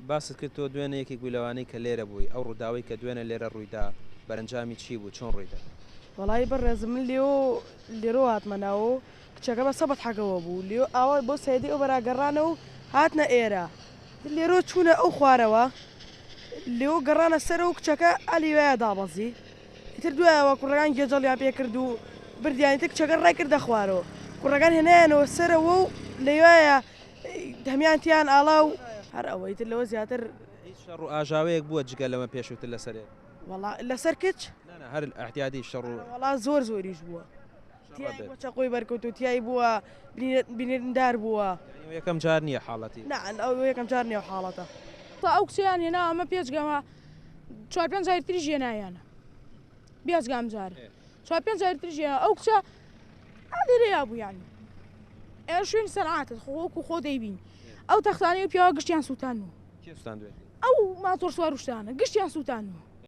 باست کرد تۆ دوێنێ یەکێک بووی لەوانەی کە لێرە بووی، ئەو ڕووداوەی کە دوێنێ لێرە ڕوویدا بەرەنجامی چی بوو، چۆن ڕوویدا؟ وەڵایی بەڕێزم من لێۆ لێرۆ هاتمە ناوۆ کچەکە بە سەبەتحەکەوە بوو لێۆ ئاوا بۆ سەیدەی ئەو بەرا گەڕانە و هاتنە ئێرە لێرۆ چوونە ئەو خوارەوە لێۆ گەڕانە سەرەوە و کچەکە ئالیوایە دابەزی ئیتر دوایەوە کوڕەکان گێجەڵیان پێ کرد و بردیان ئیتر کچەکە ڕای کردە خوارەوە کوڕەکان هێنایانەوە سەرەوە و لەوایە هەمیان تیان ئاڵا و هەر ئەوە ئیتر لەوە زیاتر. هیچ شەڕ و ئاژاوەیەک بووە جگە لەمە پێشووتر لەسەر ئێرە؟ وەڵا لەسەر کچ؟ نا نا هەر ئیعتیادی شەڕ و. وەڵا زۆر زۆریش بووە تیای بووە چەقۆی بەرکەوتوو تیای بووە بریندار بووە. یانی ئەوە یەکەم جار نییە حاڵەتی. نا ئەوە یەکەم جار نییە ئەو حاڵەتە. تا ئەو کچەیان هێنا ئەمە پێجگەمە چوار پێنج جاری تریش هێنایانە بێجگە ئەم جارە چوار پێنج جاری تریش هێنا ئەو کچە لێرەیا بوو یانی ئێ شوێنی سەنعاتت خۆ وەکو خۆ دەیبین ئەو تەختانەی و پیاوە گشتیان سووتان و کێ سووتاندوێتی؟ ئەو ماتۆر سوار و شتانە گشتیان سووتان و.